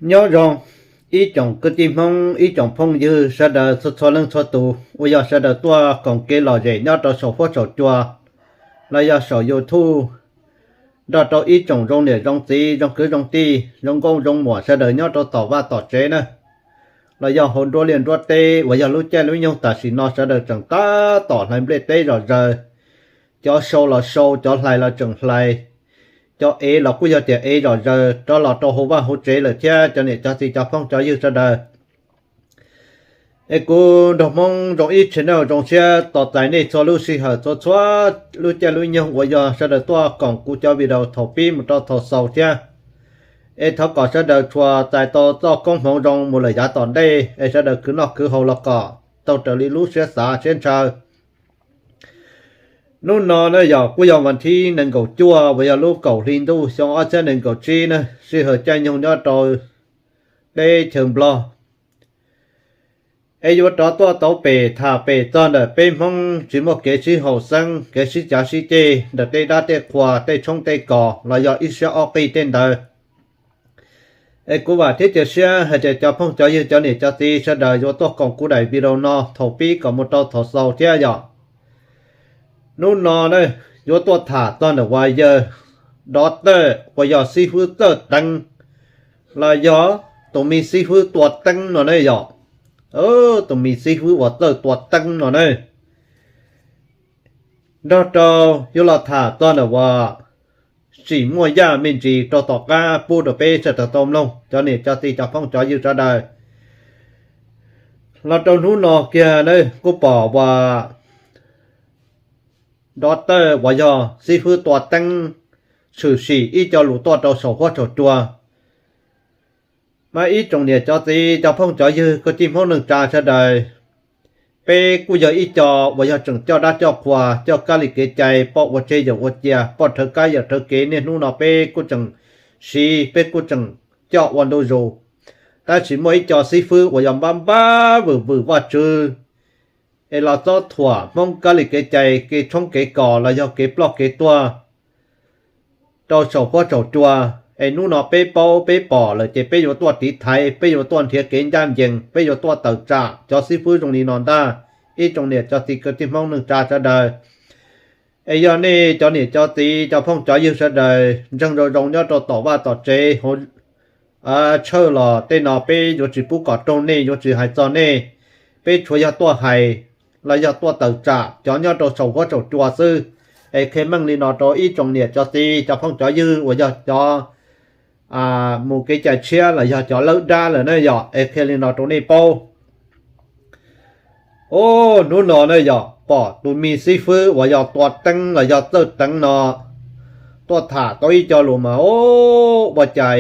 Nyob zoo ib tsoom kwv tij Hmoob, ib tsoom phooj ywg sawv daws txhua txhua leej txhua tus uas yog sawv daws tuaj koom kev lom zem nyob rau saum huab saum cua los yog saum YouTube, nrog rau ib tsoom zoo niam zoo txiv, zoo kwv zoo tij, zoo nkauj zoo muam sawv daws nyob rau tom vaj tom tsev na, los yog hauv nruab liaj nruab teb uas yog lub caij lub nyoog tam sim no sawv daws tseem tab tom hlais nplej teb zom zaws. Cov sau los sau, cov hlais los tseem hlais, cov ev los kuj yog tias ev zom zaws rov los rau hauv vaj hauv tsev lawm thiab cov niam cov txiv cov phooj cov ywg sawv daws. Es kuv Nraug Hmoob Zoo Ib channel zoo siab tos txais nej txhua lub sij hawm txhua txhua lub caij lub nyoog uas yog sawv daws tuaj koom kuv cov video thaum pib mus rau thaum xaus thiab. Es thov kom sawv daws tsuas txais tau txoj koob hmoov zoo mus lawm yav tom ntej, es sawv daws khwv noj khwv haus los kom tau raws li lub siab xav siab ntshaw. Hnub no na yog kuj yog vas thib nees nkaum cuaj uas yog lub kaum hli ntuj xyoo ob txhiab nees nkaum tsib na, sij hawm caij nyoog nyob rau teb chaws Nplog. Es yuav rov tuaj tau pem tham pem txog ntawm peb Hmoob tsis muaj kev sib haum xeeb, kev sib cav sib ceg ntawm tej dab tej qhua, tej tshoob tej kos los yog ib siab ob qig tej ntawd. Es kuv vam thiab cia siab hais tias cov phooj cov ywg cov niam cov txiv sawv daws yuav tuaj koom kuv daim video no thaum pib kom mus rau thaum xaus thiab yom. Hnub no na, yuav tuaj tham txog ntawm uas yawg dov tawj uas yog xib fwb Txawj Teev los yog tus me xib fwb Tua Teeb no ne yom. Tus me xib fwb uas Txawj Tua Teeb no ne, nrog rau yuav los tham txog ntawm uas tsim muaj yaj me ntsis rau tom qab pub rau peb sawv daws tau mloog cov niam cov txiv cov phooj cov ywg sawv daws. Los rau hnub no kiag na kuj pom uas dov tawj uas yog xib fwb Tua Teeb tshwm sim ib co lus tuaj rau saum huab saum cua. Mas ib tsoom niam cov txiv cov phooj cov ywg kwv tij Hmoob neej tsa sawv daws, peb kuj yog ib co uas yog tseem coj dab coj qhua, coj kab li kev cai, poj ua tseg yawm ua cia, poj rhawv kab yawm rhawv kev, niaj hnub no peb kuj tseem siv, peb kuj tseem coj ua ntu zus. Tab sis muaj ib co xib fwb uas yog npab npab vwm vwm Vajtswv, es los txob thuam Hmoob kab li kev cai, kev tshoob kev kos los yog kev ploj kev tuag rau saum huab saum cua. Es hnub no peb paub peb pom lawm ces peb yuav tuaj tiv thaiv, peb yuav tuaj nrhiav kev ncaj ncees, peb yuav tuaj tawm tsam cov xib fwb zoo li no ntag. Ib tsoom niam cov txiv kwv tij Hmoob neej tsa sawv daws, es yog nej cov niam cov txiv cov phooj cov ywg sawv daws ntseeg zoo zoo nyob rau tom vaj tom tsev hauv tshawj los tej no peb yuav tsis pub kom raug nej, yuav tsis hais txog nej. Peb tsuas yog tuaj hais los yog tuaj tawm tsam cov nyob rau saum huab saum cua xwb. Es qhia meej li no rau ib tsoom niam cov txiv cov phooj cov ywg uas yog cov mus kev cai tshiab los yog cov lawb dab lawm na yom, es qhia li no rau nej paub. Hnub no na yog pom tus me xib fwb uas yog Tua Teeb los yog Txawj Teev no tuaj tham tau ib co lus mas ua cas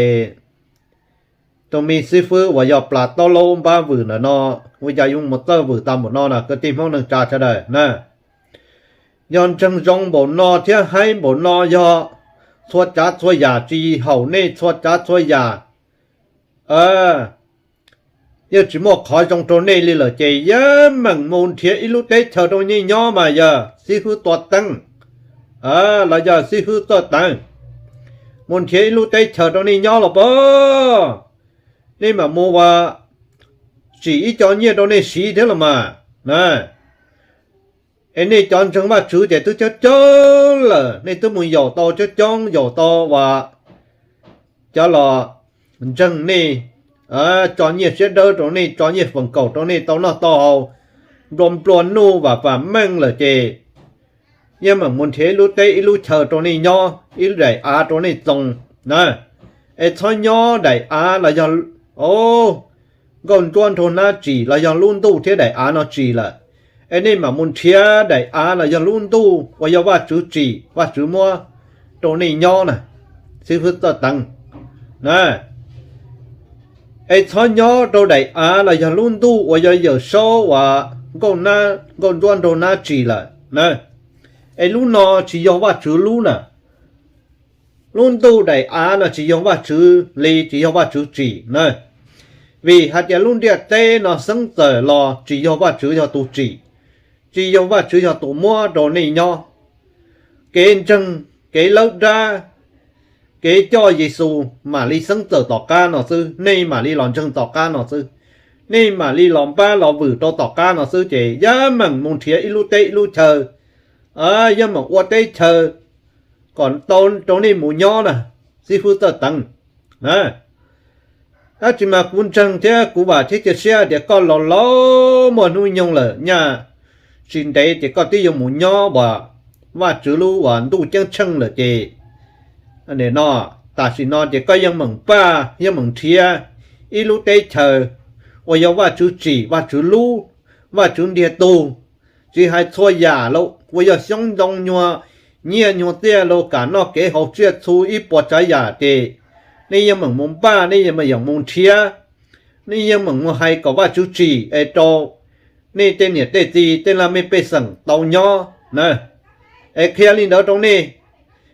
tus me xib fwb uas yog plas taub laub npab vwm ntawm no ua cas yuav mus txawj vwm tag npaum no na kwv tij Hmoob neej tsa sawv daws na. Yog ntseeg zoo npaum no thiab haib npaum no, yog txhua tsav txhua yam tsis haum nej txhua tsav txhua yam, yeej tsis muaj qhov zoo rau nej li lawm ces yeej meem mus nrhiav ib lub teb chaws rau nej nyob mas yog xib fwb Tua Teeb los yog xib fwb Txawj Teev, mus nrhiav ib lub teb chaws rau nej nyob los pab, nej mam mus ua tsim ib co nyiaj rau nej siv thiab los mas. Es nej cov ntseeg Vajtswv ces twb coob coob lawm, nej twb mus yaum tau coob coob, yaum tau uas cov los ntseeg nej, tso nyiaj siab dawb rau nej, tso nyiaj foom kaum rau nej tau noj tau haus, nplua nplua nuj vam vam meej lawm ces yeej meem mus nrhiav ib lub teb ib lub chaw rau nej nyob, ib daim av rau nej txoos na. Es txhob nyob daim av los yog nkauj ntsuab nraug nab tsim los yog lub ntuj thiab daim av no tsim lawm, es nej mam mus nrhiav daim av los yog lub ntuj uas yog Vajtswv tsim, Vajtswv muab rau nej nyob na, xib fwb Txawj Teev na. Es txhob nyob rau daim av los yog lub ntuj uas yog Yawm Saub uas nkauj ntsuab nraug nab tsim lawm na. Es lub no tsis yog Vajtswv lub na. Lub ntuj daim av no tsis yog Vajtswv li, tsis yog Vajtswv tsim na. Vim hais tias lub ntiaj teb no xeeb txawm los tsis yog Vajtswv yog tus tsim, tsis yog Vajtswv yog tus muab rau nej nyob. Kev ntseeg, kev lawb dab, kev coj Yexus mam li xeeb txawm tom qab no xwb, nej mam li los ntseeg tom qab no xwb, nej mam li los npab los vwm rau tom qab no xwb ces yeej meem mus nrhiav ib lub teb ib lub chaw, yeej meem ua teb chaw kom tau rau nej mus nyob na, xib fwb Txawj Teev. Tab sis mas kuv ntseeg thiab kuv vam thiab cia siab tias koj laus laus muaj hnub nyoog lawm nyaj tsis ntev ces koj twb yuav mus nyob uas Vajtswv lub uas ntuj ceeb tsheej lawm ces no, tam sim no ces koj yeej meem npaj yeej meem nrhiav ib lub teb chaws uas yog Vajtswv tsim, Vajtswv lub, Vajtswv ntiag tug, tsis hais txhua yam los uas yog xyoob ntoo nyuag nyiaj nyuag txiaj los kam noj kev haus tsiaj txhu ib puas tsav yam ces nej yeej meem mus npaj, nej yeej meem mus nrhiav, nej yeej meem mus hais kom Vajtswv tsim es rau nej tej niam tej txiv tej laj mej pej xeem tau nyob na. Es qhia li ntawd rau nej,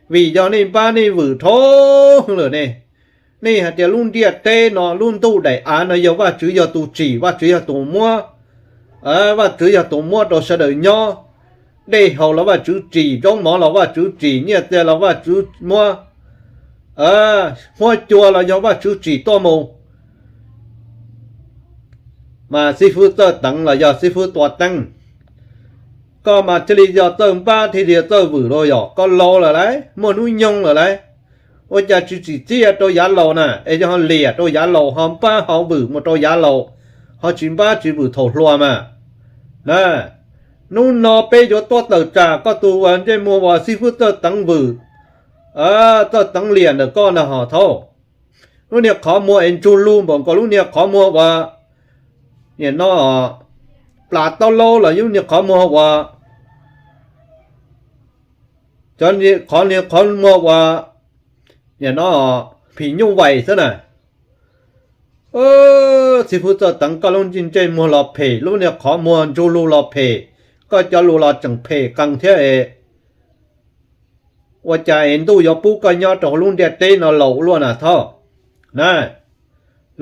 vim yog nej npab nej vwm dhau lawm ne. Nej hais tias lub ntiaj teb no lub ntuj daim av no yog Vajtswv yog tus tsim, Vajtswv yog tus muab, Vajtswv yog tus muab rau sawv daws nyob, dej haus los Vajtswv tsim, zaub mov los Vajtswv tsim, nyiaj txiag los Vajtswv muab, huab cua los yog Vajtswv tsim tuaj mus. Mas xib fwb Txawj Teev los yog xib fwb Tua Teeb, koj mas thiaj li yog txawj npab thiaj li yog txawj vwm los yog koj laus lawm lauj, muaj hnub nyoog lawm lauj, ua cas tsis tsim txiaj rau yav laus na es yog ho liam rau yav laus ho npab ho vwm mus rau yav laus, ho tsis npab tsis vwm thaum hluas mas na. Hnub no peb yuav tuaj tawm tsam koj tus uas ntsej muag uas xib fwb Txawj Teev vwm, Txawj Teev liam ntawm koj ntag hos thaub. Lub niag qhov muag es ntsug lug npaum nkaus lub niag qhov muag uas nim no plas taub laub los yog lub niag qhov muag uas, cov qhov niag qhov muag uas nim no phim nyuj vais xwb na. Xib fwb Txawj Teev, koj lub ntsej muag los phem, lub niag qhov muag ntsug lug los phem, koj cov lus los tseem phem qees thiab es ua cas es ntuj yuav pub koj nyob rau hauv lub ntiaj teb no laus ua luaj na thaub na.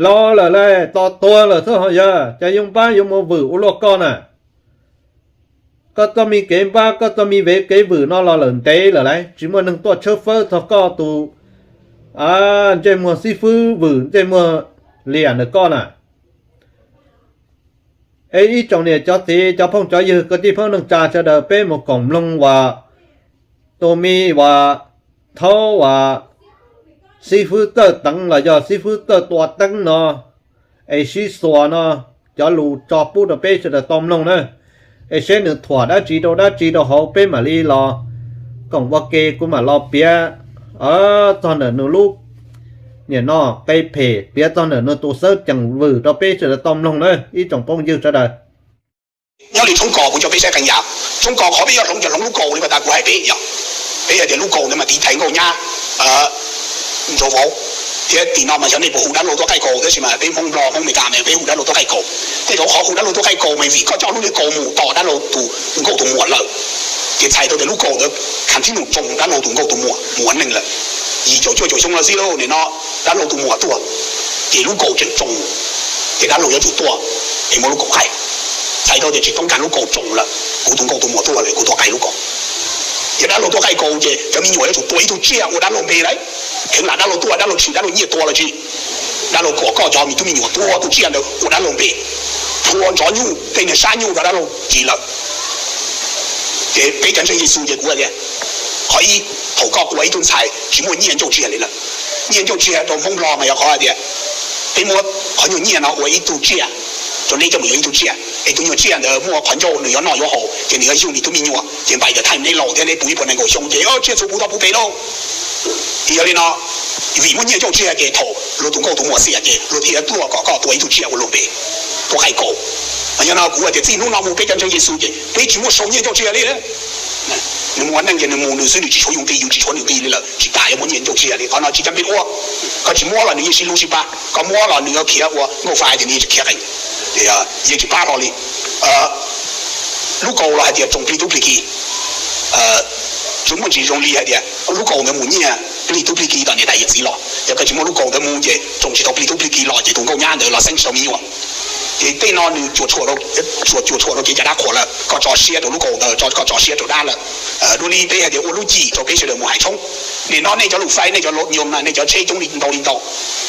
Laus lawm lauj, tos tuag lawm xwb ho yog cas yuav npab yuav mus vwm ua luaj koj na. Koj txoj me kev npab koj txoj me vev kev vwm no los lawm ntev lawm lauj, tsis muaj neeg tuaj tshawb fawb txog koj tus ntsej muag xib fwb vwm ntsej muag liam ntawm koj na. Es ib tsoom niam cov txiv cov phooj cov ywg kwv tij phooj neej tsa sawv daws peb mus koom mloog uas tus me uas thaub uas xib fwb Txawj Teev los yog xib fwb Txawj Tua Teeb no es sib xuas no cov lus tso pub rau peb sawv daws tau mloog na. Es seb nws thuam dab tsi rau dab tsi rau hauv peb mam li los koom ua ke, kuv mam los piav txog ntawm nws lub nim no qe phem, piav txog ntawm nws tus xeeb ceem vwm rau peb sawv daws tau mloog na ib tsoom phooj ywg sawv daws. Nyob li tshoob kos kuv coj peb saib qee yam. Tshoob kos qhov peb yuav hloov ces hloov lub kaus li pas tas kuv hais peb yom. Peb hais tias lub kaus ntawd mas tiv thaiv nkauj nyab ntsuav vauv, thiab tim no mas xyov nej puas hu dab laug tuaj qaij kaus, tab sis mas peb Hmoob Nplog Hmoob Meskas mas peb hu dab laug tuaj qaij kaus. Tej zaum qhov hu dab laug tuaj qaij kaus mas vim koj coj lub niag kaus mus tos dab laug tus nkauj tus muam lawm, ces txhais tau tias lub kaus ntawd khas thib nus tsoo dab laug tus nkauj tus muam mus ua neej lawm. Yim caum cuaj caum xyoo los xij lauj, nim no dab laug tus muam tuaj, ces lub kaus tseem tsoo, ces dab laug yuav tsum tuaj es muab lub kaus qaij. Txhais tau tias tsis toob kas lub kaus tsoo lawm, kuv tus nkauj tus muam tuaj lawm kuv tuaj qaij lub kaus. Ces dab laug tuaj qaij kaus ces cov me nyuam yuav tsum tua ib tug tsiaj ua dab laug npe lauj. Kheev lam dab laug tuaj, dab laug tsim dab laug nyiaj tua los tsis, dab laug kom koj cov me tub me nyuam tua tus tsiaj ntawd ua dab laug npe, phua ntsov nyuj tej niag sab nyuj rau dab laug ris lawm. Ces peb cov ntseeg Yexus ces kuv hais tias, qhov ib, thaum koj ua ib tug ntxhais tsis muaj nyiaj ncauj tsiag li lawm. Nyiaj ncauj tsiag rau Hmoob Nplog mas yog qhov hais tias peb muab qhov nyuag nyiaj no ua ib tug tsiaj, rau neb coj mus yuav ib tug tsiaj, es tus nyuag tsiaj ntawd muaj qhov ncauj nws yuav noj yuav haus ces nws yuav yug nws tub me nyuam ces npais ntawm thaij neb laus thiab neb puv ib puas nees nkaum xyoo ces tsiaj txhu puv toj puv pes lauj. Ces yog li no, vim muaj nyiaj ncauj tsiag ces thaum luag tus nkauj tus muam xiam ces luag thiaj tuaj kom koj tua ib tug tsiaj ua luag npe, tuaj qaij kaus. Yog no kuv hais tias txij hnub no mus peb cov ntseeg Yexus ces peb tsis muaj sau nyiaj ncauj tsiag li. Nws mus ua neej ces nws mus nws xwb, nws tsis tshuav yus nqi, yus tsis tshuav nws nqi li lawm, tsis tas yuav muaj nyiaj ncauj tsiag li. Qhov no tsis caj npib ua, koj tsis muab los nws yeej sib hlub sib pab, koj muab los nws yuav khiav ua nkauj fa ces nws yeej tsis khiav qees, yeej tsis pab hlo li. Lub kaus los hais tias tsoom plig tub plig ki, zoo muaj ntsis zoo li hais tias lub kaus ntawd mus nyiag plig tub plig ki tom niam tais yawm txiv los, yog koj tsis muab lub kaus ntawd mus ces tsoom tsis tau plig tub plig ki los ces tus nkauj nyab ntawd los xeeb tsis tau me nyuam. Ces tej no nws cuam tshuam rau, cuam tshuam rau kev cai dab qhuas lawm, koj tso siab rau lub kaus ntawd, koj tso siab rau dab lawm. Dua li peb hais tias ua lub cim rau peb sawv daws mus hais tshoob. Nim no nej cov lus fais, nej cov lus nyom na, nej cov tsheb coob li ntau li ntau,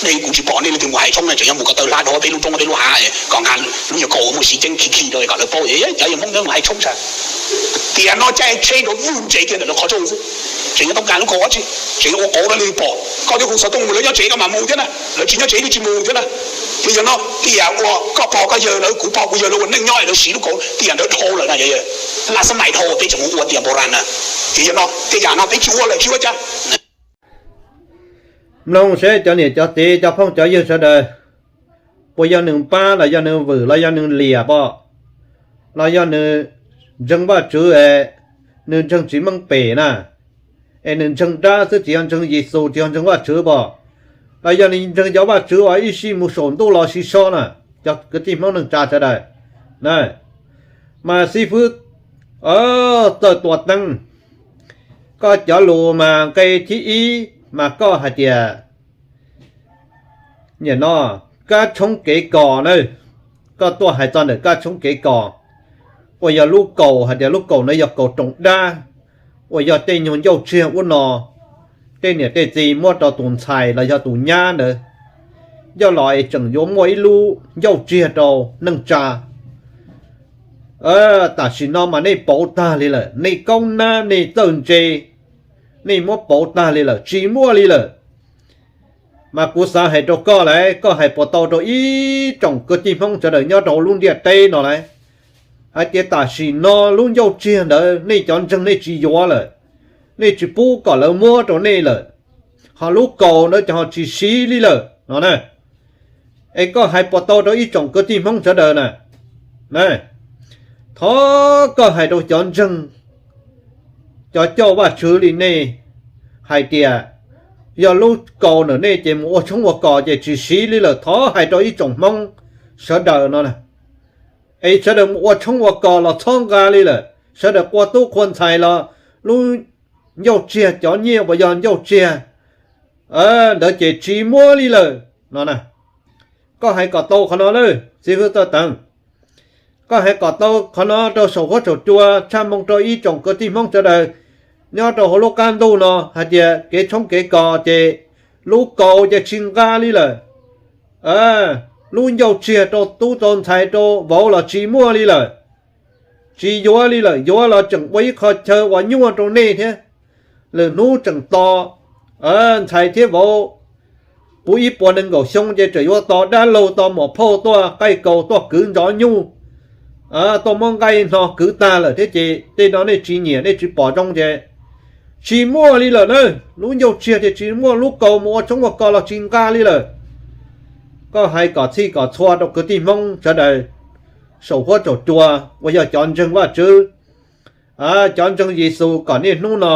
nej, kuv tsis pom nej leej twg mus hais tshoob na, tseem yuav mus ko taw hlab rau peb lub roob peb lub hav kom nqa lub nyuag kaus muaj siv ceeb khi khi rau kom lawv paub, cov yuav Hmoob nyob mus hais tshoob sav. Tiam no caij tsheb nrov vwj ntses kiag ntawm lawv qhov rooj xwb, tseem yuav tau nqa lub kaus tsis, tseem yuav ua kaus rau lwm pom. Koj thiab kuv xov tooj mus, lawv nyob tsev koj mam mus thiab na, lawv tsis nyob tsev twb tsis mus thiab na. Ces yog no tiam uas koj pom koj yawg lawv, kuv pom kuv yawg lawv ua neej nyob lawv siv lub kaus tiam ntawd dhau lawm na, laj xab mais dhau peb tseem mus ua tiam npau ras na. Ces yog no tej yam no peb tsis ua lawm tsis ua cas. Mloog seb cov niam cov txiv cov phooj cov ywg sawv daws, puas yog nws npab los yog nws vwm los yog nws liam pom, los yog nws ntseeg Vajtswv es nws ntseeg txiv meej pem na, es nws ntseeg dab xwb tsis yog ntseeg Yexus tsis yog ntseeg Vajtswv pom, los yog nws ntseeg cov vaj tswv uas ib sij mus saum ntuj los siv so na, cov kwv tij Hmoob neej tsa sawv daws. Mas xib fwb Txawj Tua Teeb, koj cov lus mas nqe thib ib mas koj hais tias nim no kab tshoob kev kos na, koj tuaj hais txog ntawm kab tshoob kev kos, uas yog lub kaus hais tias lub kaus no yog kaus roos dab, uas yog tej nyuag ncauj tsiag ub no, tej niam tej txiv muab rau tus ntxhais los yog tus nyab ntawd coj los es tseem yuav muaj ib lub ncauj tsiag rau neej tsa. Tam sim no mas nej pauv tag li lawm, nej kaub nab nej txawj ntse, nej muab pauv tag li lawm, tsis muaj li lawm. Mas kuv xav hais rau koj lawm, koj hais puas tau rau ib tsoom kwv tij Hmoob sawv daws nyob rau hauv lub ntiaj teb no lawm, hais tias tam sim no lub ncauj tsiag ntawd nej cov ntseeg nej tsis yuav lawm, nej tsis pub kom lawv muab rau nej lawm, ho lub kaus ntawd ces ho tsis siv li lawm no na. Es koj hais puas tau rau ib tsoom kwv tij Hmoob sawv daws na? Thov koj hais rau cov ntseeg, cov coj Vajtswv li nej hais tias yog lub kaus ntawm nej ces mus ua tshoob ua kos ces tsis siv li lawm. Thov hais rau ib tsoom Hmoob sawv daws no na, es sawv daws mus ua tshoob ua kos los txhob nqa li lawm, sawv daws qua tub qua ntxhais los lub ncauj tsiag, cov nyiaj uas yog ncauj tsiag ntawd ces tsis muab li lawm no na. Koj hais kom tau qhov no lawm xib fwb Txawj Teeb. Koj hais kom tau qhov no rau saum huab saum cua, tshaj moo rau ib tsoom kwv tij Hmoob sawv daws nyob rau hauv lub qab ntuj no hais tias kev tshoob kev kos ces lub kaus ces tsis nqa li lawm. Lub ncauj tsiag rau tub rau ntxhais rau vauv los tsis muaj li lawm, tsis yuav li lawm, yuav los tseem ua ib qho chaw uas nyuaj rau nej thiab. Lwm hnub tseem tos ntxhais thiab vauv puv ib puas nees nkaum xyoo ces tseem yuav tos dab laug tos muam phauj tuaj qaij kaus tuaj kwv ntxov nyuj, tuaj muab nqaij hno kwv tag lawm thiab ces tej no nej tsis nyiam nej tsis pom zoo ces tsis muaj li lawm na. Lub ncauj tsiag ces tsis muaj, lub kaus mus ua tshoob ua kos los tsis nqa li lawm. Koj hais kom txhij kom txhua rau kwv tij Hmoob sawv daws saum huab saum cua uas yog cov ntseeg Vajtswv, cov ntseeg Yexus kom niaj hnub no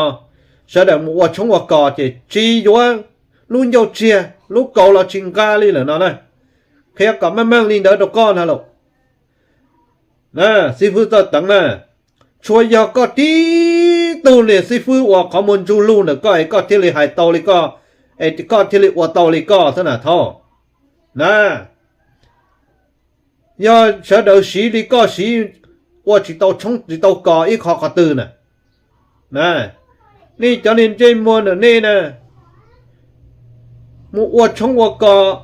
sawv daws mus ua tshoob ua kos ces tsis yuav, lub ncauj tsiag lub kaus los tsis nqa li lawm no na. Qhia kom meej meej li ntawd rau koj ntag lauj. Xib fwb Txawj Teeb na, tsuas yog koj tib tug niag xib fwb uas qhov muag ntsuj lug ntawm koj es koj thiaj li hais tau li koj, es koj thiaj li ua tau li koj xwb na thaub. Na, yog sawv daws siv li koj siv, ua tsis tau tshoob tsis tau kos ib qho qhov twg na. Nej cov niag ntsej muag ntawm nej na, mus ua tshoob ua kos,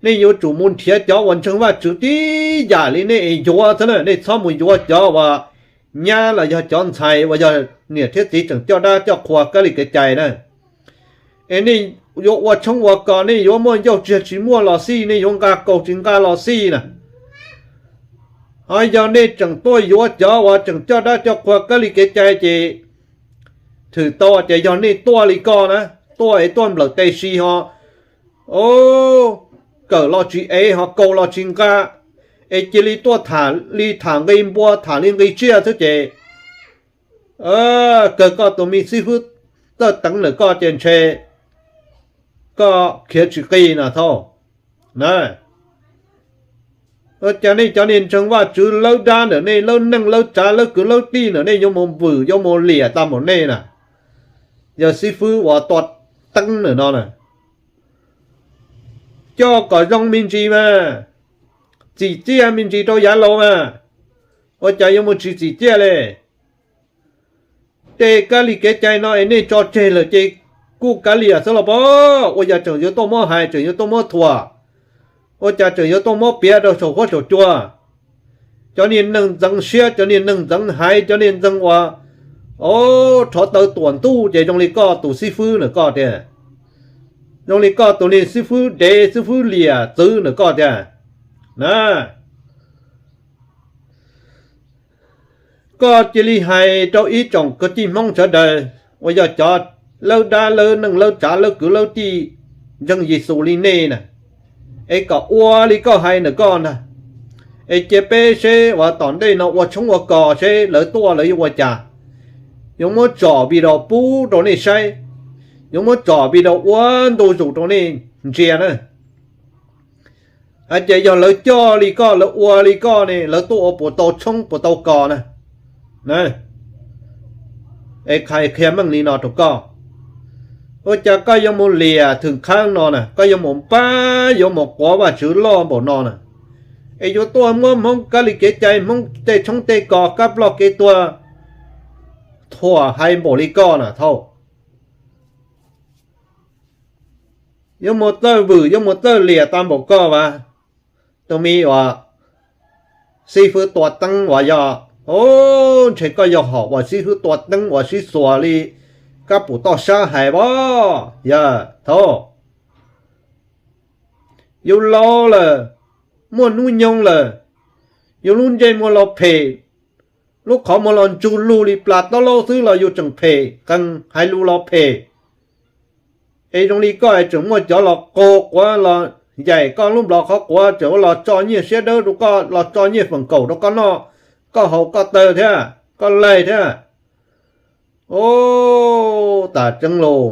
nej yuav tsum mus nrhiav cov uas ntseeg Vajtswv tib yam li nej es yuav xwb na, nej txhob mus yuav cov uas nyab los yog cov ntxhais uas yog niam thiab txiv tseem coj dab coj qhua kab li kev cai na. Es nej yuav ua tshoob ua kos, nej yuav muaj ncauj tsiag tsis muaj los xij, nej yuav nqa kaus tsis nqa los xij na. Ho yog nej tseem tuaj yuav cov uas tseem coj dab coj qhua kab li kev cai ces thwm tau tias yog nej tuaj li koj na, tuaj es tuaj nplawm tes si ho kawm los tsis ev ho kaus los tsis nqa, es cia li tuaj tham li tham nqi npua tham li nqi tsiaj xwb ces kawg koj tus me xib fwb Txawj Teeb ntawm koj ces ntshe koj khiav tsis qis no thaub. Na, ua cas nej cov niag ntseeg Vajtswv lawb dab ntawm nej, lawb neej lawb tsav lawb kwv lawb tij ntawm nej yuav mus vwm yuav mus liam tag npaum nej na? Yog xib fwb uas Tua Teeb ntawm no na, coj kom zoo me ntsis mas, txim txiaj me ntsis rau yav laus mas, ua cas yuav mus tsis txim txiaj li? Tej kab li kev cai no es nej tso tseg lawm ces kuj kav liam xwb los pob, ua cas tseem yuav tuaj muab hais, tseem yuav tuaj muab thuam, ua cas tseem yuav tuaj muab piav rau saum huab saum cua. Cov niag neeg ntxeev siab, cov niag neeg ntxeev haiv, cov niag ntxeev uas, o, rhov taw tuam ntuj ces zoo li koj tus xib fwb na koj tiag, zoo li koj tus niag xib fwb dev xib fwb liam txwv na koj tiag na. Koj cia li hais rau ib tsoom kwv tij Hmoob sawv daws uas yog cov lawb dab lawb neej lawb tsav lawb kwv lawb tij ntseeg Yexus li nej na, es kom ua li koj hais ntawm koj ntag. Es cia peb seb uas tom ntej no ua tshoob ua kos seb lawv tuaj lawv yuav ua cas. Yuav muab tsom video pub rau nej saib, yuav muab tsom video ua ntu zus rau nej ntsia na. Hais tias yog lawv coj li koj, lawv ua li koj ne, lawv tuaj ua puas tau tshoob puas tau kos na. Es qhia meej li no rau koj, ua cas koj yuav mus liam thwm qhaab no na, koj yuav mus npab yuav mus quav Vajtswv loj npaum no na, es yuav tuaj muab Hmoob kab li kev cai, Hmoob tej tshoob tej kos, kab ploj kev tuag thuam hais npaum li koj na thaum. Yuav mus txawj vwm, yuav mus txawj liam tau npaum koj vas, tus me uas xib fwb tua teeb uas yog, ntshe koj yog hom uas xib fwb tua teeb uas sib xuas li kab pum toj sab hais as. Yog thaum yus laus lawm, muaj hnub nyoog lawm, yus lub ntsej muag los phem, lub qhov muag los ntsug lug li plas taub laub xwb los yus tseem phem, qee hais lus los phem. Es zoo li koj es tseem muaj cov los qaug quav los yaim koj lub nplov qhov quav, tseem ua los tso nyiaj siab dawb rau koj, los tso nyiaj feem kaum rau koj noj, koj haus koj taw thiab koj laig thiab. Ub, tas tseeb lauj,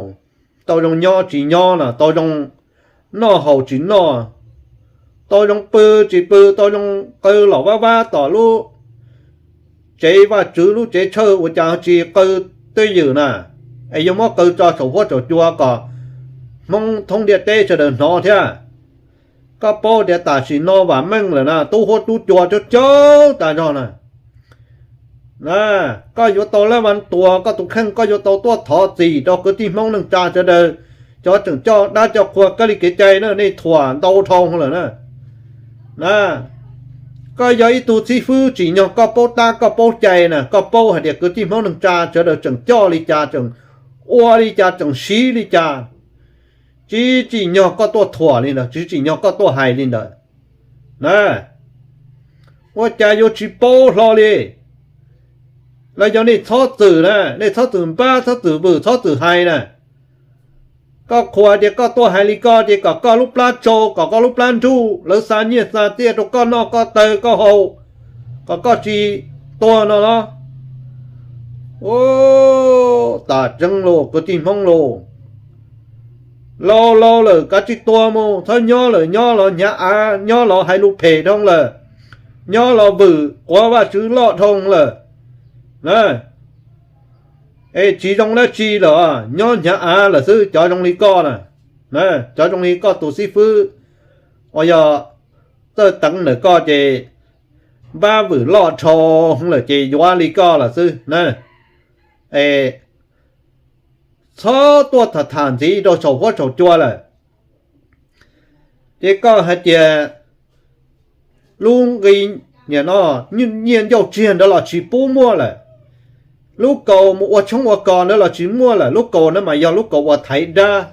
tau zoo nyob tsis nyob no, tau zoo noj haus tsis noj, tau zoo pw tsis pw, tau zoo qw los vab vab tom lub tsev Vajtswv lub tsev tshawj ua cas tsis qw twj ywm na, es yuav muab qw tso saum huab saum cua kom Hmoob thoob ntiaj teb sawv daws hnov thiab. Koj paub tias tam sim no vam meej lawm na, tub huab tub cua coob coob tas zog na. Koj yuav tau lab vas tuas koj tus kheej, koj yuav tau tuaj thov txim rau kwv tij Hmoob neej tsa sawv daws, cov tseem coj dab coj qhua kab li kev cai na, nej thuam ntau dhau lawm na. Koj yog ib tug xib fwb, tsim nyog koj paub tab koj paub cai na, koj paub hais tias kwv tij Hmoob neej tsa sawv daws tseem coj li cas, tseem ua li cas, tseem siv li cas. Tsis tsim nyog koj tuaj thuam li ntawd, tsis tsim nyog koj tuaj hais li ntawd na. Ua cas yuav tsis paub hlo li? Los yog nej txhob txwm na, nej txhob txwm npab, txhob txwm vwm, txhob txwm hais na. Koj qhuas tias koj tuaj hais li koj ces kom koj lub plab tsau, kom koj lub plab nruj, lawv xa nyiaj xa txiaj rau koj noj koj taw koj haus, kom koj tsis tuag no los. Ub, tas tseeb lauj kwv tij Hmoob lauj. Laus laus lawm kav tsij tuag mus, txhob nyob lawm, nyob los hnyav av, nyob los hais lus phem dhau lawm, nyob los vwm quav Vajtswv loj dhau lawm. Es tsis zoo dab tsi lawm, nyob hnyav av lawm xwb cov zoo li koj na. Cov zoo li koj tus xib fwb uas yog txawj teev ntawm koj ces npab vwm loj dhau lawm ces yuav li koj lawm xwb na. Es txhob tuaj tham tham ntxiv rau saum huab saum cua lawm. Ces koj hais tias lub nqi, niam no, nyiaj ncauj tsiag ntawd los tsis pub muaj lawm, lub kaus mus ua tshoob ua kos ntawd los tsis muaj lawm, lub kaus ntawd mas yog lub kaus uas thaiv dab.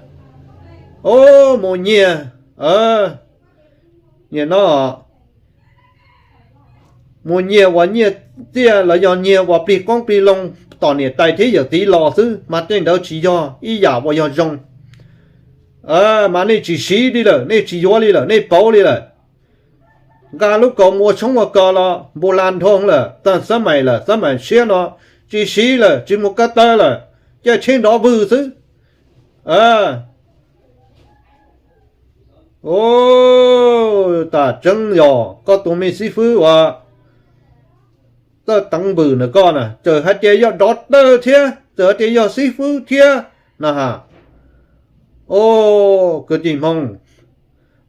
Ub, mus nyiag, niam no, mus nyiag uas nyiag txiaj los yog nyiag uas plig qoob plig loo tom niam tais thiab yawm txiv los xwb mas tej ntawd tsis yog ib yam uas yog zoo. Mas nej tsis siv li lawm, nej tsis yuav li lawm, nej pauv li lawm. Nqa lub kaus mus ua tshoob ua kos los npu la nrho lawm, tag xab maim lawm, xab maim siab no tsis siv lawm, tsis mus ko taw lawm, caij tsheb nrov vwg xwb. Ub, tas tseeb yog koj tus me xib fwb uas txawj teev vwm ntawm koj na, txawm hais tias yog dov tawj thiab, txawm hais tias yog xib fwb thiab na ha. Ub, kwv tij Hmoob,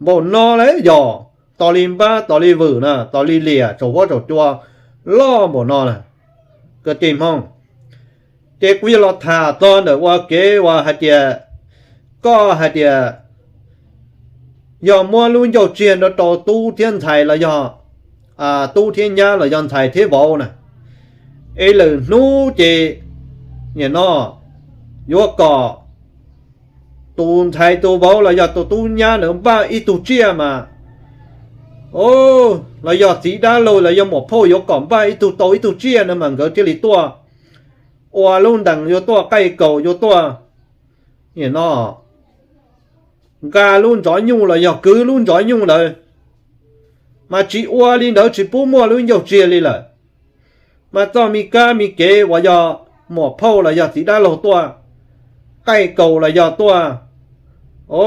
npaum no lawm yog, tos li npab tos li vwm na, tos li liam saum huab saum cua loj npaum no na, kwv tij Hmoob. Ces kuv yuav los tham txog ntawm ua kev uas hais tias, koj hais tias yog muab lub ncauj tsiag nrog rau tub thiab ntxhais los yog tub thiab nyab los yog ntxhais thiab vauv na, es lwm hnub ces nim no yuav kom tus ntxhais tus vauv los yog tus tub nyab ntawd npaj ib tug tsiaj mas, los yog txiv dab laug los yog muam phauj yuav kom npaj ib tug tau ib tug tsiaj no mas nkawd thiaj li tuaj ua lub ntees, yuav tuaj qaij kaus, yuav tuaj nim no nqa lub ntsov nyuj los yog kwv lub ntsov nyuj ntawd. Mas tsis ua li ntawd tsis pub muaj lub ncauj tsiag li lawm. Mas txoj me kab me kev uas yog muam phauj los yog txiv dab laug tuaj qaij kaus los yog tuaj, o,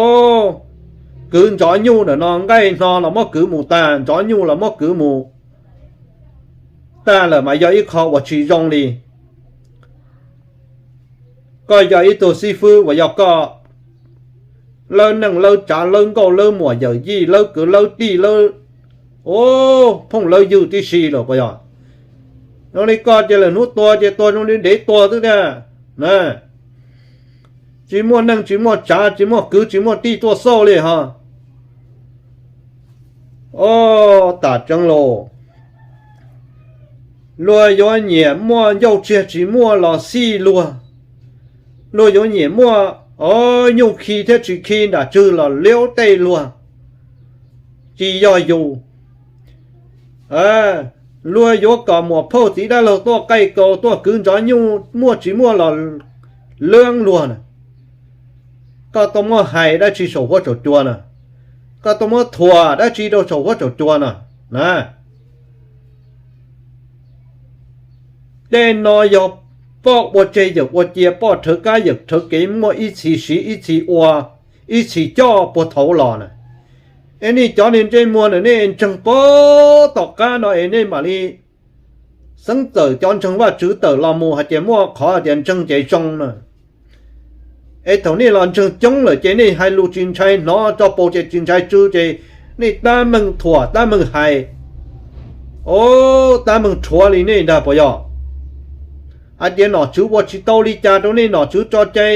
kwv ntsov nyuj ntawm no, nqaij hno los muab kwv mus tag, ntsov nyuj los muab kwv mus tag lawm mas yog ib qho uas tsis zoo li. Koj yog ib tug xib fwb uas yog koj lawb neej lawb tsav lawb nkauj lawb muam yawm yij lawb kwv lawb tij lawb, o, phooj lawb ywg tib si lawm puas yog? Zoo li koj ces lwm hnub tuag ces tuag zoo li dev tuag xwb tiag. Tsis muaj neej tsis muaj tsav tsis muaj kwv tsis muaj tij tuaj xauj li ho. O, tam tseeb los, luag yuav nyiam muaj ncauj tsiag tsis muaj los xij luag, luag yuav nyiam muaj, o, nyuj khi thiab tsis khi nram tswg los liab tej luag, tsis yog yus. Luag yuav kom muam phauj txiv dab laug tuaj qaij kaus tuaj kwv ntsov nyuj muaj tsis muaj los liab luag na. Koj tuaj muab hais dab tsi saum huab saum cua na? Koj tuaj muab thuam dab tsi rau saum huab saum cua no na? Tej no yog poj ua tseg yawm ua cia, poj rhawv kab yawm rhawv kev, muaj ib txhis siv ib txhis ua, ib txhis coj puag thaum los na. Es nej cov niag ntsej muag ntawm nej ntseeg puag tom qab no es nej mam li xeeb txawm cov ntseeg Vajtswv tawm los mus hais tias muaj qhov hais tias ntseeg ces zoo na. Es thaum nej los ntseeg coob lawm ces nej hais lus tsis ntshai hnov tso paus ces tsis ntshai tsw ces nej tab meeg thuam tab meeg hais, o, tab meeg rhuav li nej ntag puas yog? Hais tias nom tswv ua tsis tau li cas rau nej, nom tswv tso cai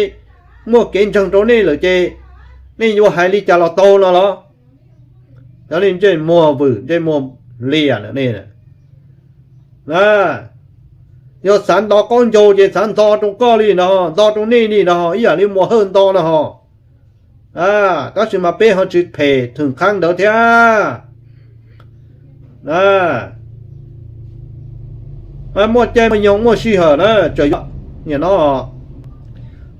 muaj kev ntseeg rau nej lawm ces nej yuav hais li cas los tau no los? Cov niag ntsej muag vwm ntsej muag liam lawm nej. Yog xav nto qaub ncaug ces xav nto rau koj li no, nto rau nej li no, ib yam li Muas Hawj nto no ho. Tab sis mas peb ho tsis phem thwm qhab ntawd thiab. Muaj caij muaj nyoog muaj sij hawm na, tseem yog nim no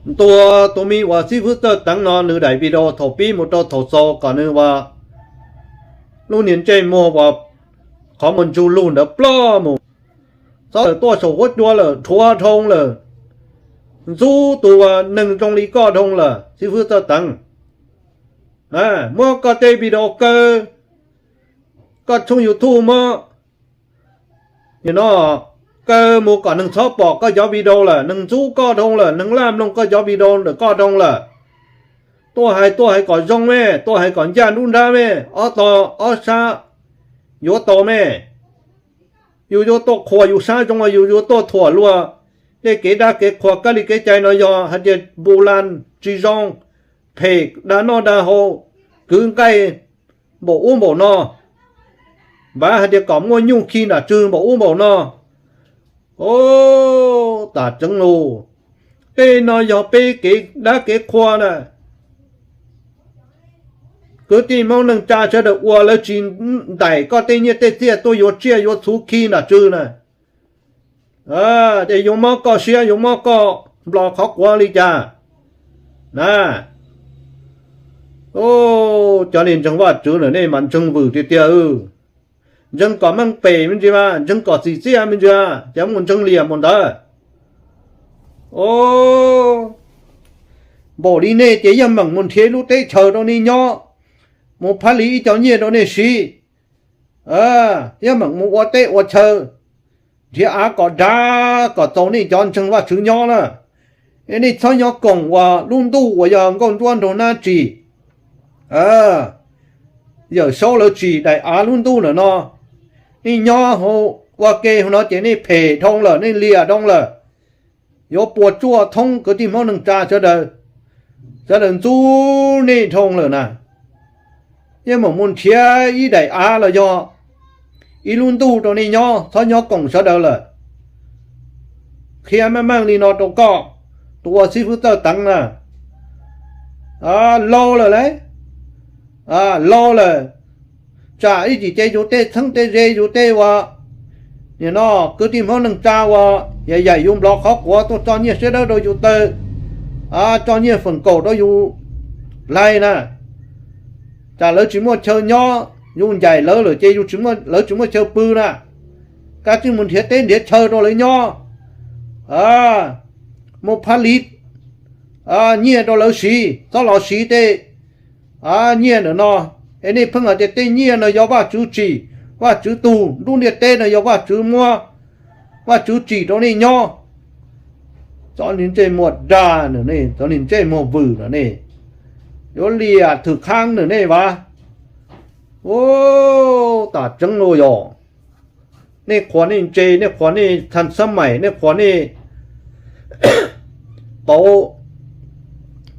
ntuas tus me uas xib fwb Txawj Teev no nws daim video thaum pib mus rau thaum xaus kom nws ua lub niag ntsej muag uas qhov muag ntsug lug ntawd ploj mus. Txhob tawm tuaj saum huab cua lawm, rhuav dhau lawm, ntxub tus uas neeg zoo li koj dhau lawm xib fwb Txawj Teev. Muab koj tej video kaw, koj tshooj YouTube muab nim no kaw mus kom neeg txhob pom koj cov video lawm, neeg ntxub koj dhau lawm, neeg laj mloog koj cov video ntawm koj dhau lawm. Tuaj hais tuaj hais kom zoo me, tuaj hais kom ncaj nruab nrab me, ob tog ob sab yuav tau me. Yus yuav tuaj qhuas yus sab zoo, yus yuav tuaj thuam luag tej kev dab kev qhuas kab li kev cai no yog hais tias npu la tsis zoo, phem dag noj dag haus, kwv nqaij npaum ub npaum no, npav hais tias kom muaj nyuj khi nram tswg npaum ub npaum no. O, tam tseeb lus, tej no yog peb kev dab kev qhua na. Kwv tij Hmoob neej tsa sawv daws ua lawv tsis ntaim koj tej nyiaj tej txiaj tuaj yuav tsiaj yuav txhuv khi nram tswg na. Ces yuav mob koj siab yuav mob koj nplo qhov quav li cas na. Cov niag ntseeg Vajtswv lawm nej mas ntseeg vwm tiag tiag. Ntseeg kom meej pem me ntsis mas, ntseeg kom txim txiaj me ntsis, ces mus ntseeg liam mus ntawd. Npaum li nej ces yog meem mus nrhiav lub teb chaws rau nej nyob, mus phab li ib co nyiaj rau nej siv, yog meem mus ua teb ua chaw, nrhiav av kom dav kom txaus nej cov ntseeg Vajtswv nyob na. Nej txhob nyob koom uas lub ntuj uas yog nkauj ntsuab nraug nab tsim. Yawm Saub lawv tsim daim av lub ntuj ntawm no, nej nyob hauv ua ke hauv no ces nej phem dhau lawm, nej liam dhau lawm. Yuav puas tsuaj thoob kwv tij Hmoob neej tsa sawv daws, sawv daws ntxub nej dhau lawm na. Yeej mam mus nrhiav ib daim av los yog ib lub ntuj rau nej nyob, txhob nyob koom sawv daws lawm. Qhia meej meej li no rau koj, tus ua xib fwb Txawj Teev na, laus lawm lauj, laus lawm. Tsam ib chim ces yus tej txheeb tej ze, yus tej ua, nim no kwv tij Hmoob neej tsa ua yaim yaim yus nplov qhov quav tuaj tso nyiaj siab dawb rau yus taw, tso nyiaj feem kaum rau yus hlais na. Tsam lawv tsis muaj chaw nyob, yus ncaim lawv lawm ces lawv tsis muaj chaw pw na. Koj tsij mus nrhiav teb nrhiav chaw rau lawv nyob, mus phab liv nyiaj rau lawv siv, txhob los siv tej nyiaj ntawm no. Es nej pheej hais tias tej nyiaj no yog Vajtswv tsim, Vajtswv tug, nruab ntiaj teb no yog Vajtswv muab, Vajtswv tsim rau nej nyob. Txhob niag ntsej muag dag na nej, txhob niag ntsej muag vwm na nej, yuav liam thwm qhab na nej vas. Ub, tam tseeb los yog nej qhuas nej ntse, nej qhuas nej tha xab maim, nej qhuas nej pauv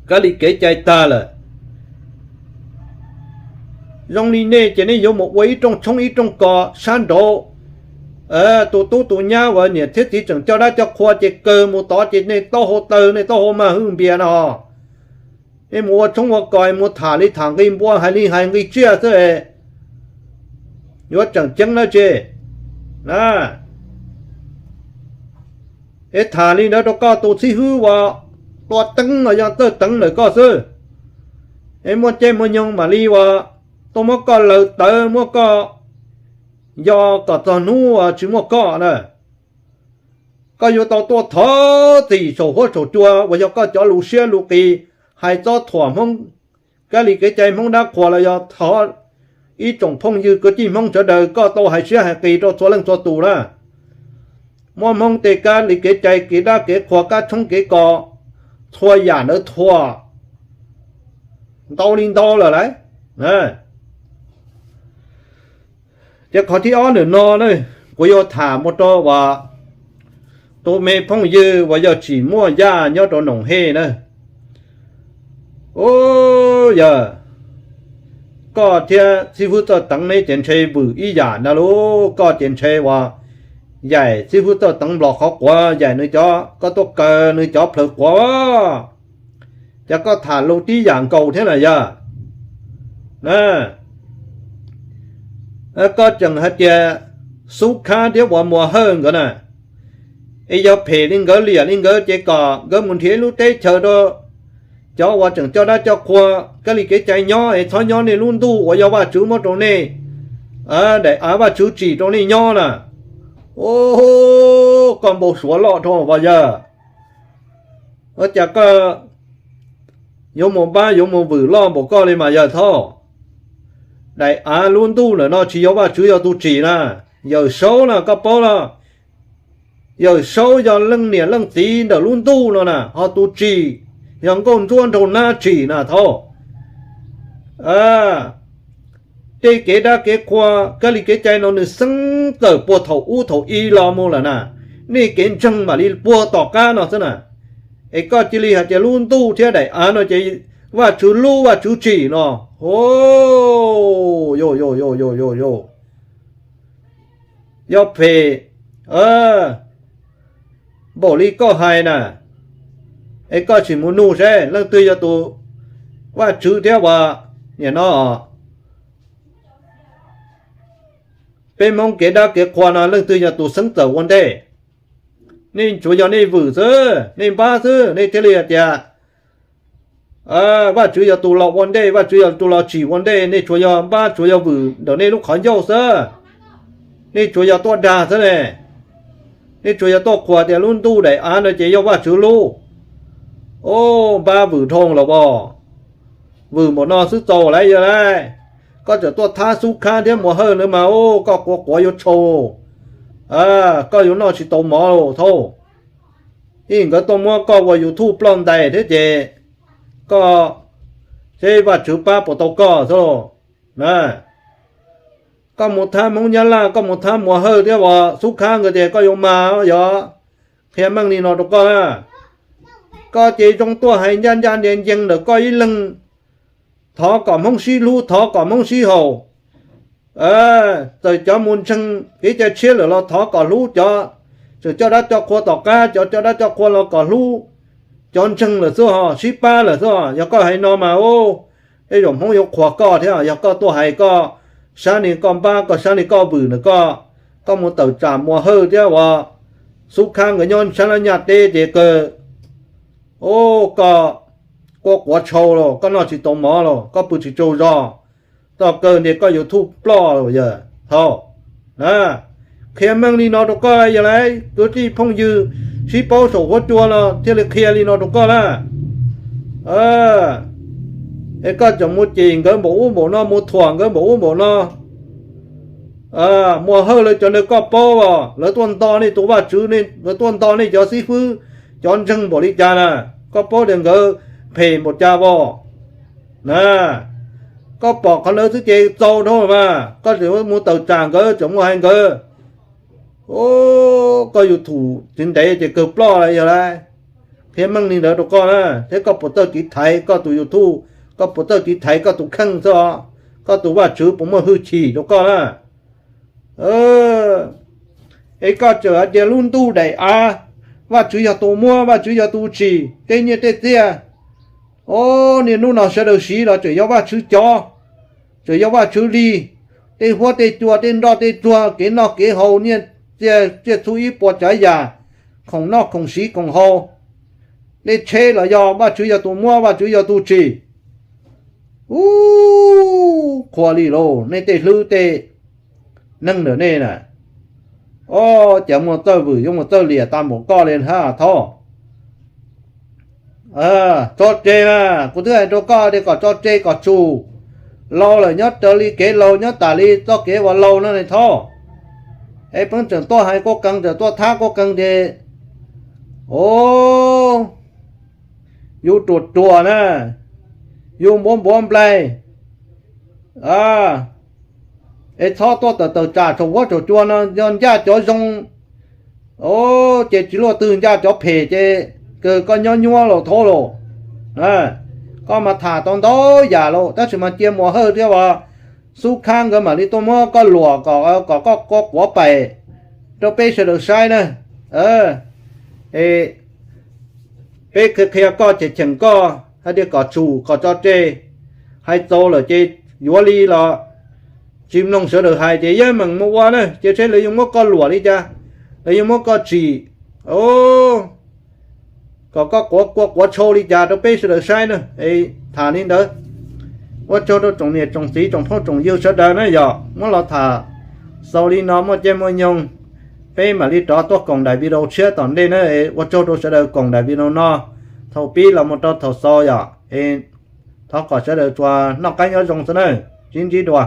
kab li kev cai tag lawm. Zoo li nej ces nej yuav mus ua ib rooj tshoob ib rooj kos sab nraud. Tus tub tus nyab uas niam thiab txiv tseem coj dab coj qhua ces kawg mus tod ces nej taub hau tawg, nej taub hau mag hwj npias no. Nej mus ua tshoob ua kos, mus tham li tham nqi npua, hais li hais nqi tsiaj xwb, yuav tseem ceeb dab tsi? Es tham li ntawd rau koj tus xib hwb uas tua teeb los yog Txawj Teev ntawm koj xwb. Es muaj caij muaj nyoog mam li uas tuaj muab koj laws tawv, muab koj yos kom txog hnub uas tsis muaj koj na. Koj yuav tau tuaj thov txim saum huab saum cua uas yog koj cov lus siab lus qis hais txob thuam Hmoob kab li kev cai Hmoob dab qhuas los yog thov ib tsoom phooj ywg kwv tij Hmoob sawv daws koj tau hais siab hais qis rau txhua leej txhua tus na. Muab Hmoob tej kab li kev cai kev dab kev qhuas kab tshoob kev kos txhua yam ntawd thuam ntau li ntau lawm lauj. Ces qhov thib ob ntawm no na, kuv yuav tham mus rau uas tus me phooj ywg uas yog Tsim Muaj Yaj nyob rau Noom Hej na. Ub, yog koj thiab xib fwb Txawj Teev neb ces ntshe vwm ib yam ntag lauj. Koj ces ntshe uas yaim xib fwb Txawj Teev nplov qhov quav, yaim nws cov, koj tuaj kaw nws cov plhaws quav, ces koj tham lus tib yam nkaus thiab na yog. Koj tseem hais tias Xub Khab thiab Ua Muas Hawj nkawd na, es yog phem li nkawd liam li nkawd ces kom nkawd mus nrhiav ib lub teb chaws rau cov uas tseem coj dab coj qhua kab li kev cai nyob es txhob nyob nej lub ntuj uas yog Vajtswv muab rau nej, daim av Vajtswv tsim rau nej nyob na. Ub, koj npau suav loj dhau Ua Yawg. Ua cas koj yuav mus npab yuav mus vwm loj npaum koj li mas Yawg Thoj? Daim av lub ntuj ntawm no tsis yog Vajtswv yog tus tsim na, Yawm Saub na, koj paub los? Yawm Saub yog leej niam leej txiv ntawm lub ntuj no na, ho tus tsim yog nkauj ntsuab nraug nab tsim na Thoj. Tej kev dab kev qhua kab li kev cai no nws xeeb txawm puag thaum ub thaum i los mus lawm na, nej kev ntseeg mam li puag tom qab no xwb na. Es koj cia li hais tias lub ntuj thiab daim av no ces Vajtswv lub Vajtswv tsim no, o, yog phem npaum li koj hais na, es koj sim mus nug seb leej twg yog tus Vajtswv thiab uas nim no peb Hmoob kev dab kev qhua no leej twg yog tus xeeb txawm ua ntej. Nej tsuas yog nej vwm xwb, nej npab xwb, nej thiaj li hais tias Vajtswv yog tus los ua ntej, Vajtswv yog tus los tsim ua ntej. Nej tsuas yog npab, tsuas yog vwm ntawm nej lub qhov ncauj xwb. Nej tsuas yog tuaj dag xwb ne. Nej tsuas yog tuaj qhuas tias lub ntuj daim av no ces yog Vajtswv lub. O, npab vwm dhau los as. Vwm npaum no xwb txaus lawm yog lauj. Koj tseem tuaj thab Xub Khab thiab Muas Hawj ntawd mas, o, koj quav quav yuav tshau, koj yuav noj tsis tau mov Thoj. Ib nkawd tuaj muab koj ua YouTube ploj ntais thiab ces koj, seb Vajtswv pab puas tau koj xwb lauj. Koj mus thab Hmoob Nyab Laj, koj mus thab Muas Hawj thiab Xub Khab nkawd ces koj yuav mag, yog qhia meej li no rau koj na. Koj ces zoo tuaj hais ncaj ncaj ncees ncees ntawm koj ib leeg, thov kom Hmoob sib hlub, thov kom Hmoob sib haum. Txawm cov mus ntseeg kev cai tshiab lawm los thov kom hlub cov, txawm coj dab coj qhua tom qab, cov coj dab coj qhua los kom hlub cov ntseeg lawm xwb, ho sib pab lawm xwb. Yog koj hais no mas, tej zaum Hmoob yuav qhuas koj thiab. Yog koj tuaj hais koj sab li koj npab, koj sab li koj vwm ntawm koj, koj mus tawm tsam Muas Hawj thiab uas Xub Khab nkawd nyob sab laj nyaj teb ces kawg, o, koj quaj quav tshau los koj noj tsis tau mov los koj pw tsis tsaug zog, toj kawg ntes koj YouTube ploj los yog thaum. Qhia meej li no rau koj, yog lawv kwv tij phooj ywg sib paub saum huab cua no thiaj li qhia li no rau koj na. Es koj tseem mus cem nkawd npaum ub npaum no, mus thuam nkawd npaum ub npaum no. Muas Hawj lawv cov ntawd koj paub os, lawv tuaj nto nej tus Vajtswv, lawv tuaj nto nej cov xib fwb, cov ntseeg npaum li cas na? Koj paub tias nkawd phem npaum cas as na? Koj pom qhov ntawd xwb ces txaus dhau mas, koj tseem mus tawm tsam nkawd, tseem mus hais nkawd, koj YouTube tsis ntev ces kawg ploj lawm yog lawv. Qhia meej li ntawd rau koj na, thiab koj puas txawj tiv thaiv koj tus YouTube, koj puas txawj tiv thaiv koj tus kheej xwb os, koj tus Vajtswv puas muaj hwj chim rau koj na? Es koj tseem hais tias lub ntuj daim av, Vajtswv yog tus muab, Vajtswv yog tus tsim tej nyiaj tej txiaj. O, niaj hnub no sawv daws siv los tseem yog Vajtswv cov, tseem yog Vajtswv li. Tej huab tej cua, tej nroj tej tsuag, kev noj kev haus, nyiaj txiaj tsiaj txhu ib puas tsav yam, khoom noj khoom siv khoom haus, tej tsheb los yog Vajtswv yog tus muab, Vajtswv yog tus tsim. Ub, qhuas li lauj, nej tej hlwb tej neeg ntawm nej na. O, cas muaj txawj vwm yuav muaj txawj liam tag npaum koj li hab thaub. Tso tseg mas, kuv twb hais rau koj tias kom tso tseg kom tsum. Laus lawm nyob raws li kev laus, nyob tas li txoj kev uas laus no ne thaub. Es peb tseem tuaj hais kuj keev, tseem tuaj thab kuj keev ces, o, yus ruam ruam na, yus npuav npuav nplaig. Es txhob tuaj tawm tawm tsam saum huab saum cua no, yog ncaj cov zoo, o, ces tsis luaj twg, ncaj cov phem ces kawg koj nyob nyuab los thaub lauj. Koj mas tham tau ntau yam lauj, tab sis mas cia Muas Hawj thiab uas Xub Khab nkawd mam li tuaj muab koj luam kom, kom koj quav pais rau peb sawv daws saib na. Peb qhia qhia koj, cheem cheem koj hais tias kom tsum kom tso tseg, hais txaus lawm ces yuav li los tsis mloog sawv daws hais ces yeej meem mus ua na, ces seb lawv yuav muab koj luam li cas, lawv yuav muab koj tsim, kom koj quav kua quav tshau li cas rau peb sawv daws saib na. Tham li ntawd, ua tsaug rau tsoom niam tsoom txiv tsoom phooj tsoom ywg sawv daws na, yog muab los tham xaus li no muaj caij muaj nyoog, peb mam li rov tuaj koom daim video tshiab tom ntej na. Ua tsaug rau sawv daws koom daim video no thaum pib los mus rau thaum xaus yom. Thov kom sawv daws tsuas noj qab nyob zoo xwb na, sib ntsib dua.